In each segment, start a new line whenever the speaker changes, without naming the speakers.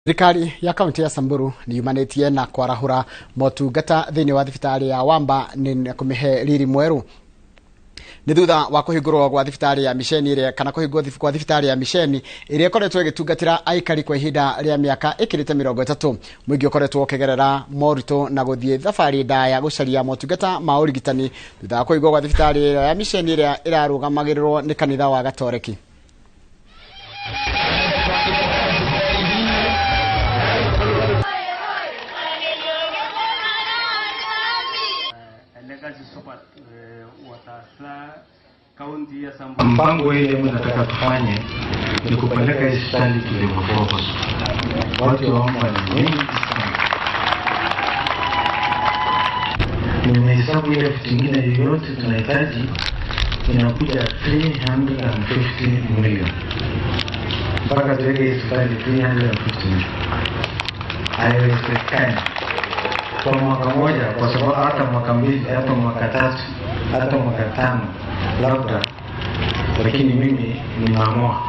Thirikari ya kaunti ya Samburu nĩ yumanĩtie na kwarahũra motungata thĩinĩ wa thibitarĩ ya Wamba nĩ kũmĩhe riri mwerũ. Nĩ thutha wa kũhingũrwo gwa thibitarĩ ya Misheni ĩrĩa kana kũhingũrwo gwa thibitarĩ ya Misheni ĩrĩa ĩkoretwo ĩgĩtungatĩra aikari kwa ihinda rĩa mĩaka ĩkĩrĩte 30. Mũingĩ ũkoretwo ũkĩgerera moritũ na gũthiĩ thabarĩ ndaya gũcaria motungata ma ũrigitani thutha wa kũhingũrwo gwa thibitarĩ ĩrĩa ya Misheni ĩrĩa ĩrarũgamagĩrĩrwo nĩ kanitha wa Gatoreki.
Mpango ile mimi nataka tufanye ni kupeleka hospitali to level 4 hospital. Watu waomba ni wengi sana. Nimehesabu ile vitu vingine yoyote tunahitaji inakuja 350 million. Mpaka tuweke hospitali 350 million. Haiwezekani kwa mwaka moja, kwa sababu hata mwaka mbili, hata mwaka tatu, hata mwaka tano labda, lakini mimi nimeamua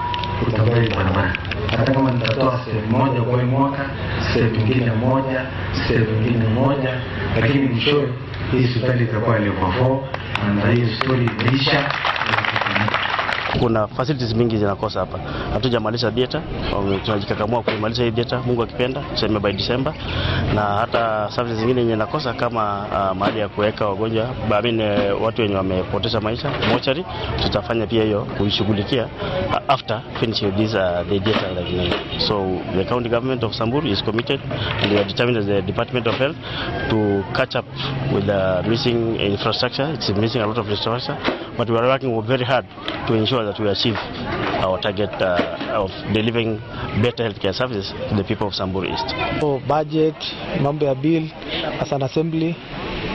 kutabiri barabara. Hata kama nitatoa sehemu moja kwa mwaka, sehemu nyingine moja, sehemu nyingine moja, lakini mwishowe hii hospitali itakuwa level 4 na hii story imeisha.
Kuna facilities mingi zinakosa hapa. Hatujamaliza theater, tunajikakamua kumaliza hii theater, Mungu akipenda, tuseme by December. Na hata services zingine yenye nakosa kama mahali ya kuweka wagonjwa, watu wenye wamepoteza maisha, mortuary, tutafanya pia hiyo kuishughulikia after finishing this the theater like. So the county government of Samburu is committed and we are determined as the Department of Health to catch up with the missing infrastructure. It's missing a lot of infrastructure, but we are working very hard to ensure that we achieve our target of delivering better healthcare services to the people of Samburu East.
So budget, mambo ya bill as an assembly,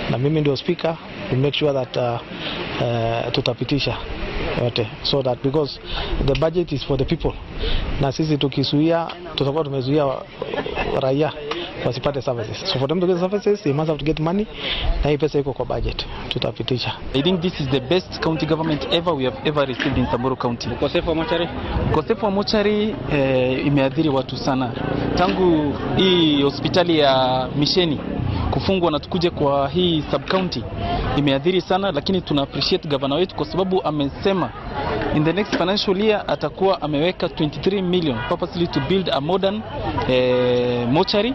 na mimi ndio speaker, we make sure that tutapitisha yote, so that because the budget is for the people, na sisi tukisuia tutakuwa tumezuia raia wasipate services. So for them to get services, they must have to get money, na hii pesa iko kwa budget, tutapitisha.
I think this is the best county government ever we have ever received in Samburu County.
Ukosefu wa mochari?
Ukosefu wa mochari imeathiri watu sana. Tangu hii hospitali ya Misheni kufungwa na tukuje kwa hii sub county imeathiri sana, lakini tuna appreciate governor wetu kwa sababu amesema in the next financial year atakuwa ameweka 23 million purposely to build a modern mortuary